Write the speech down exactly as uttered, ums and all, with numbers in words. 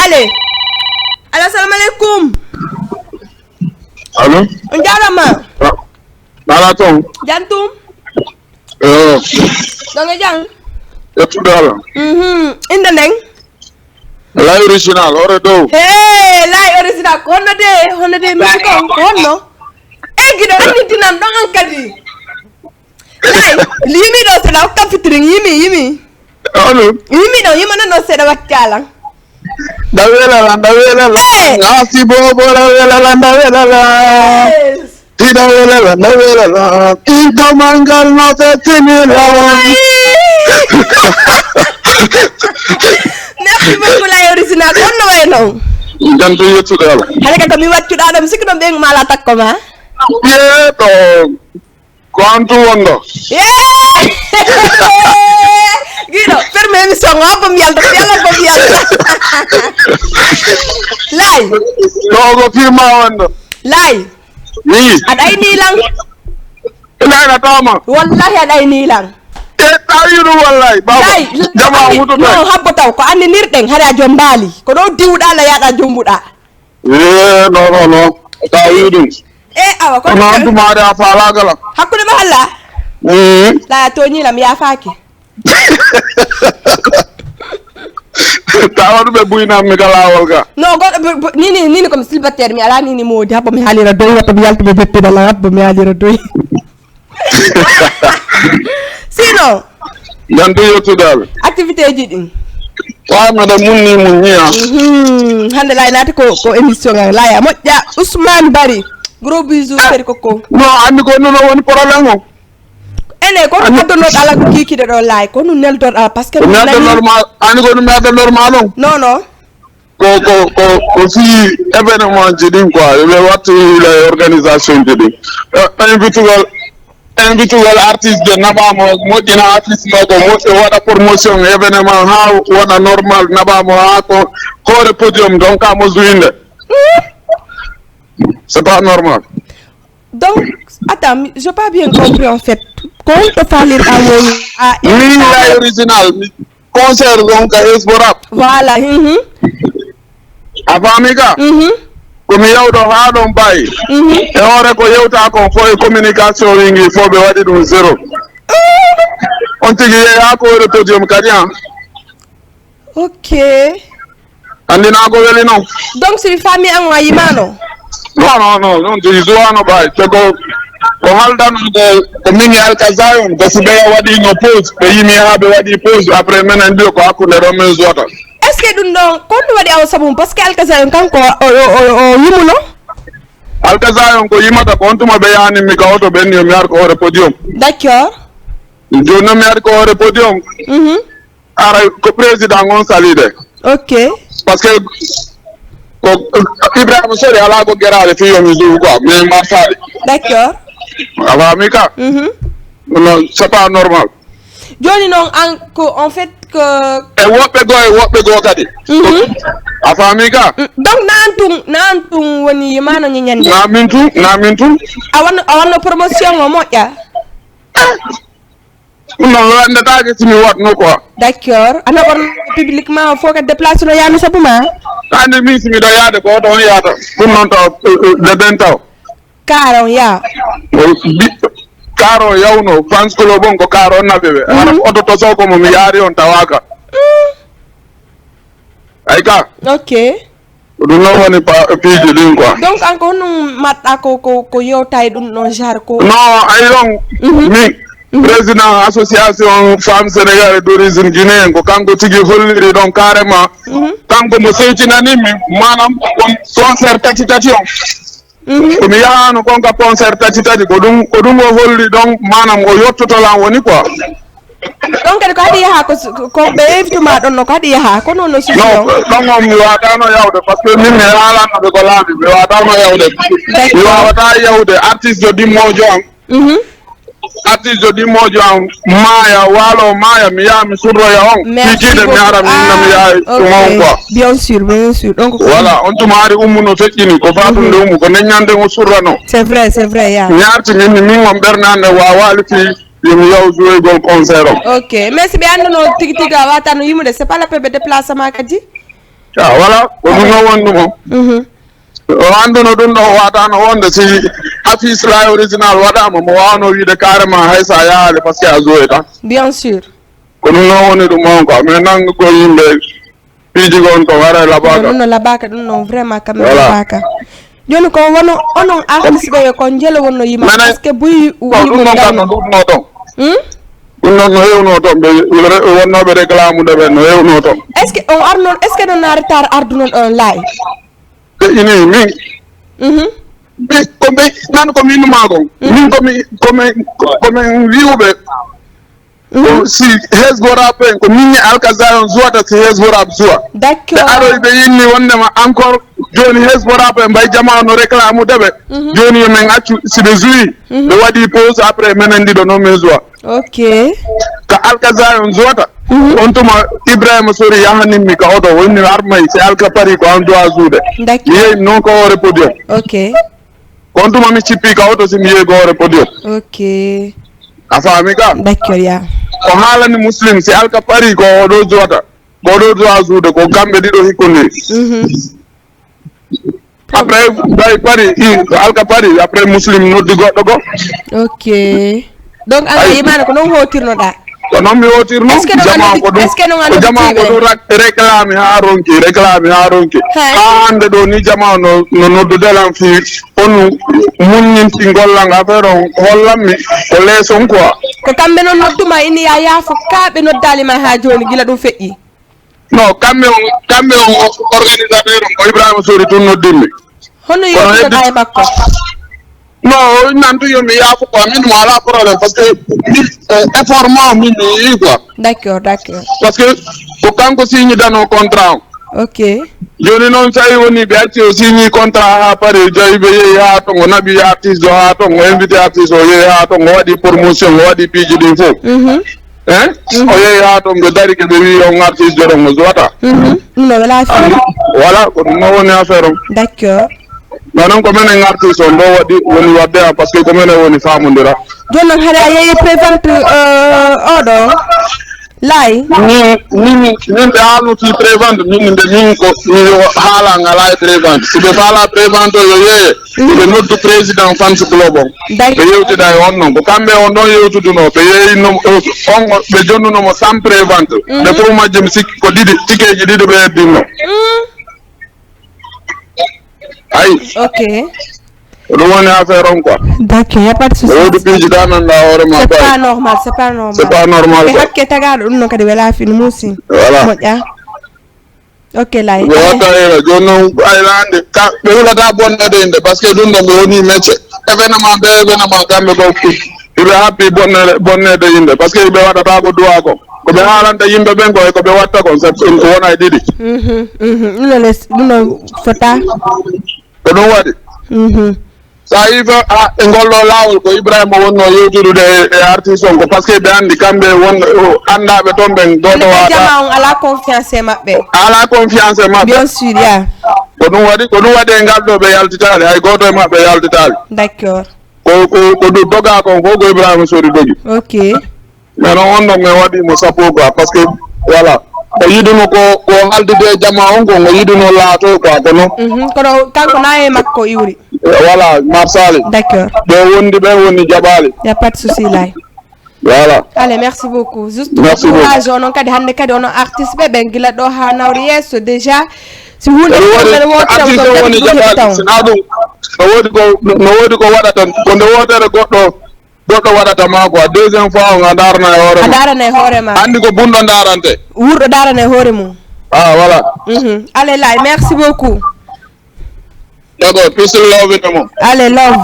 Allez. Allô, assalamu aleykum. Allo? On jaaraama. Mala ton. Jantum. Eh, Ɗon e jam. Yettude Allah. Mhm. Innde nden? Lay original, ore dow. Hey, lay original. Ko honno de, honno de mi ko, ko honno? E giɗo anndintinan ɗon an kadi. Lay, yimi ɗo seɗa hokka fitiring, yimi, yimi. Allo? Yimi ɗo, yima nan ɗo seɗa wakkalan. Nda welala, nda welala. Eh. Asi bobo, nda welala, nda welala. Yes. Ti nda welala, nda welala. Tinto mangal no fetinila. Merci beaucoup, lay original. Honno way non? Janto yettude Allah. Hade ka to mi waccuɗa ɗo, mi sikki ɗon ɓen mala takko ma. Yeto. Ko antu wondo. Yeah! Giɗo, ferme émission o, abbo mi yalta, yalla abbo mi yalta. Lay, Ɗo ko firma wondo. lay, Ni. aɗa ayni lan. Ina ina tama. Wallahi aɗa ayni lan. E tawi ɗum wallahi. Baba. Lay, Jama anndi- hutu no, tan. Habbo taw, ko anndi nirɗen, hade a jom mbaali. Ko ɗo diwɗa la yaɗa jombuɗa. Eh, non, non, non. Tawi ɗum. E awa, ko Kono on tumaade a faalaaka la. Hakkunde ma halla. Mm. La toñi lam ya faaki. Tawa ɗum ɓe buynammi ka laawol ga. No, goɗɗo bu- bu- nini nini comme célibataire mi ala nini moodi habbo mi haalira doy habbo mi yalta ɓe beppida la habbo mi haalira doy. Sinon, Yan du yettudaal. Activité ji ɗin. Wa meɗa munni mun ñiya. Mhm. Hande lay naati ko ko émission ngal laya moƴƴa. Ousmane Bari, gros bisou, seri koko. No, anndi ko non woni problème o. Ene ko ɗum addonoɗo ala ko kikiɗe ɗo lay ko ɗum neldoɗo ala parce que Ko mi adda normal, anndi ko ɗum mi adda normal on. Non, non. Ko ko ko ko fii événement ji ɗin quoi, ɓe watti la organisation ji ɗin. Eh, invitugol invitugol artiste de naɓaama moƴƴina artiste makko moƴƴo waɗa promotion événement haa wona normal naɓaama haa ko hoore podium donc ka mo jouinde. C'est pas normal. Donc, attends, je pas bien compris en fait. Ko honto faalirɗa woni a Min lay original mi concert on ka Hesbo Rap. Voilà. Mhm. A faami ka? Mhm. Ko mi yawɗo haa ɗon bayi. Mhm. E hoore ko yewta kon fof e communication wingi fof ɓe waɗi ɗum zéro. On tigi yehi haa ko hoore podium kadi an. Ok. Anndina ko weli non. Donc si mi faami an o a yimano. Non, non, non, non, je jouano ɓay. Te ko ko haldano ko ko min e Alkazayon ko si ɓeya waɗino pause ɓe yimi haa ɓe waɗi pause après menen mbiyo ko hakkunde ɗon min jouata. Est ce que ɗum ɗon ko honɗum waɗi awa sabu mum parce que Alkazayon kanko o o o o yimuno. Alkazayon ko yimata ko on tuma ɓe yaani mi ka oto ɓenni yo mi ar ko hoore podium. D'accord. Jooni noon mi ar ko hoore podium. Mhm. Ara ko président on salide. Ok. Parce que ko Ibrahima Sori alaa ko geraade fii yo mi jouw quoi mais mbartaade. D'accord. A faami ka? Mhm. Non, c'est pas normal. Jooni noon an ko en fait que E woɓɓe goo e woɓɓe goo kadi. Mhm. A faami ka? Donc naan tun naan tun woni yimano ñañande. Na min tun, na min tun. A wanno a wanno promotion o moƴƴa. Ɗum noon lanndetaake si mi waɗno quoi. D'accord. Ana ɓorno publiquement o fof kadi déplacé no yaami sabu ma. Anndi min si miɗo yaade ko oto on yahata. Ɗum noon taw de den taw. Karon ya. Karo yawno fans club on ko karo naɓe ɓe. Hara oto toso ko mo mi yaari on tawaka. Ay ka. Ok. Ɗum noon woni piiji ɗin quoi. Donc an ko honɗum mbaɗɗa ko ko ko yewta e ɗum ɗon genre ko. Non, ay ɗon min président association femme sénégalais d'origine guinéen ko kanko tigi holliri ɗon carrément. Kanko mo sewtinani min manam on concert tati tati on. Ko mi yahano kon ka concert tati tati ko ɗum ko ɗum o holli ɗon manam o yottoto lan woni quoi. Ɗon kadi ko haɗi yaha ko ko ɓe yewtuma ɗon no ko haɗi yaha ko noon no susi Non, on. Ɗon on mi watano yawde parce que min mi haalanno ɓe ko laabi mi watano yawde. Mi wawata yawde artiste ɗimmoojo am. Mhm. Artiste ɗimmoojo am maaya waalo maaya mi yaha mi surroya on. Merci Piijiiɗe mi ara min na mi yaha beaucoup. ɗum on quoi. Bien sûr, bien sûr. Donc ko Voilà, on tuma ari ummu no feƴƴini ko fatunde ummu ko neññande mo surrano. C'est vrai, c'est vrai ya. Mi arti min min on ɓernande wawaali fii yo mi yaw joygol concert on. Ok, mais si ɓe annduno tigi tigi a wata no yimude c'est pas la peine ɓe déplacement kadi. Ah, voilà, ko ɗum noon woni ɗum o. Mhm. O annduno ɗum ɗo, o waataano wonde si affiche la original waɗaama, mo waawno wiide carrément hay so a yahaali, parce que a joué tan. Bien sûr. Ko ɗum noon woni ɗum on quoi, mais nanngu ko yimɓe piiji ko on to wara e labaaka. Ɗum no labaaka, ɗum noon vraiment quand même. Voilà. Labaaka. Jooni ko wono onon artiste ɓe ko njelo wonno yima, menen, parce que buy bon, woni ɗum mo noon kam no ɗuɗno toon. Hmm? Ɗum noon no heewno toon, ɓe re-, wonnooɓe réclame ɗo ɓe no heewno toon. Est-ce que on arno, est-ce que ɗon en retard arduno ɗon laay? Ɓe ini min. Mhm. Ɓe, ko ɓe, nan ko min ma kon. Mhm. Min ko mi, ko min, ko min wi'uɓe. Mhm. Ko si Hezbo Rap en, ko min e Alkaza on jouata si Hezbo Rap joua. D'accord. Ɓe aroy ɓe inni wondema encore jooni Hezbo Rap en mbay jama no réclame ɗo ɓe. Mhm. Jooni yo min accu si ɓe joui. Mhm. Ɓe waɗi pause après menen ɗiɗo noon min joua. Ok. Ka Alkaza on jouata. Mhm. On tuma Ibrahima Sori yahanimmi ka oto, o inni armay si Alka Paris ko an doit jouude. D'accord. Mi yehi noon ko hoore podium. Ok. Ko on tuma mi cippi ka oto si mi yehi ko hoore podium. Ok. A faami ka? D'accord, ya. Ko haalani Muslim si Alka Paris ko oɗo jouata. Ko oɗo doit jouude ko kamɓe ɗiɗo hikkondiri. Mhm. Après, ɓay Paris, i, Alka Paris, après Muslim noddi goɗɗo go. Ok. Donc, an a yimano ko noon hootirnoɗaa? Ko noon mi hootirno. Est-ce que noon a noddi, est-ce que noon a noddi jama ko ɗum rek-, réclame haa ronki, réclame haa ronki. Hay. Haa hannde ɗo ni jama no, no noddude lan fii on muññinti ngollan affaire on hollanmi ko lees on quoi. Ko kamɓe noon nodduma ini ya yaafo kaa ɓe noddaali ma haa jooni gila ɗum feƴƴi? Non, kamɓe on, kamɓe on o-, organisateur on ko Ibrahima Sori tun noddimmi. Honno kono yewtunoɗaa heddi-, e makko? Non, o nan tun yo mi yaafo quoi, min mo alaa problème, parce que min, eh, effort ma o min mi yii quoi. D'accord, d'accord. Parce que ko kanko signidano contrat on. Ok. Jooni noon, so tawi woni ɓe acci o signi contrat haa pari, joyi ɓe yehi haa ton, o naɓi artiste o haa ton, o invité artiste o yehi haa ton, o waɗi promotion, o waɗi piiji ɗin fof. Mhm. Hein? Mhm. O yehi haa ton, ɓe dari ke ɓe wi on artiste ɗon o jouata. Mhm. Ɗum no wela affaire. Voilà, ko ɗum no woni affaire on. D'accord. Non, non, ko menen artiste on ɗo waɗi, woni waɗde am, parce que ko menen woni faamondira. Jooni noon, hade a yehi prévente, euh, oɗo? Laay. Min, min, min ɓe haalno fii prévente, min nde min ko mi yo haala ngalaa e prévente. Si ɓe faala prévente o yo yeeye, mhm, ɓe noddu président fans club on. D'accord. Ɓe yewtida e on noon. Ko kamɓe on ɗon yewtudunoo. Ɓe yeeyinno, on, ɓe jonnuno mo sans prévente. Mhm. Ɓe fof majji mi sikki ko ɗiɗi, tikeeji ɗiɗi ɓe heddinno. Mm. Ayi. Ok. Ko ɗum woni affaire on quoi. D'accord, y a pas de souci. No woodi piiji ɗa nanɗa hoore ma. C'est pas normal, c'est pas normal. C'est pas normal quoi. E hakke tagaaɗo ɗum noon kadi wela fini muusi. Voilà. Moƴƴa. Ok, Laay. Ɓe watta hela, jooni noon, ay, la ande, ka, ɓe hulata bonneede innde, parce que ɗum ɗo ɓe woni métier. Événement, ɓe événement, kamɓe ko, ɓe happy bonneede, bonneede innde, parce que ɓe waɗata ko duwa ko. Ko ɓe haalanta yimɓe ɓen ko, e ko ɓe watta kon, c'est, wona e ɗiɗi. Mhm, mhm. Ɗum ɗo les, ɗum ɗo fota. Ko ɗum waɗi. Mhm. So a yii to, a, e ngol ɗo laawol ko Ibrahima wonnoo yewtidude e, e artiste on ko parce que ɓe anndi kamɓe won, o, anndaaɓe toon ɓen gooto waata. Jama on alaa confiance e maɓɓe. Alaa confiance e maɓɓe. Bien sûr, ya. Ko ɗum waɗi, ko ɗum waɗi e ngal ɗo ɓe yaltitaali, hay gooto e maɓɓe yaltitaali. D'accord. Ko, ko, ko ɗum dogaa kon fof ko Ibrahima Sori dogi. Ok. Mais non, on ɗon mi waɗi mo sappo quoi, parce que, voilà, o yiɗuno ko, ko haaldude e jama on ko, o yiɗuno laato quoi, kono. Mhm, kono kanko na e makko iwri. Eh, voilà, marsali. D'accord. Ɓe wondi, ɓe woni jaɓaali. Y a pas de souci, Laay. Voilà. Allez, merci beaucoup. Juste. Merci beaucoup. Courage, onon kadi hannde kadi onon artiste ɓe, ɓen gila ɗo haa nawri yeeso déjà. Si huunde. Ene woodi, mbeɗa wootira artiste ko on woni jaɓaali, si na ɗum, no woodi ko, no woodi ko waɗata, ko nde wootere goɗɗo goɗɗo waɗata ma quoi, deuxième fois on a ndaarana e hoore ma. A ndaarana e hoore ma. Anndi ko bunɗo ndaarante. Wuurɗo ndaarana e hoore mum. Ah, voilà. Mhm. Allez, Laay, merci beaucoup. D'accord, peace and love in the mo. Allez, love.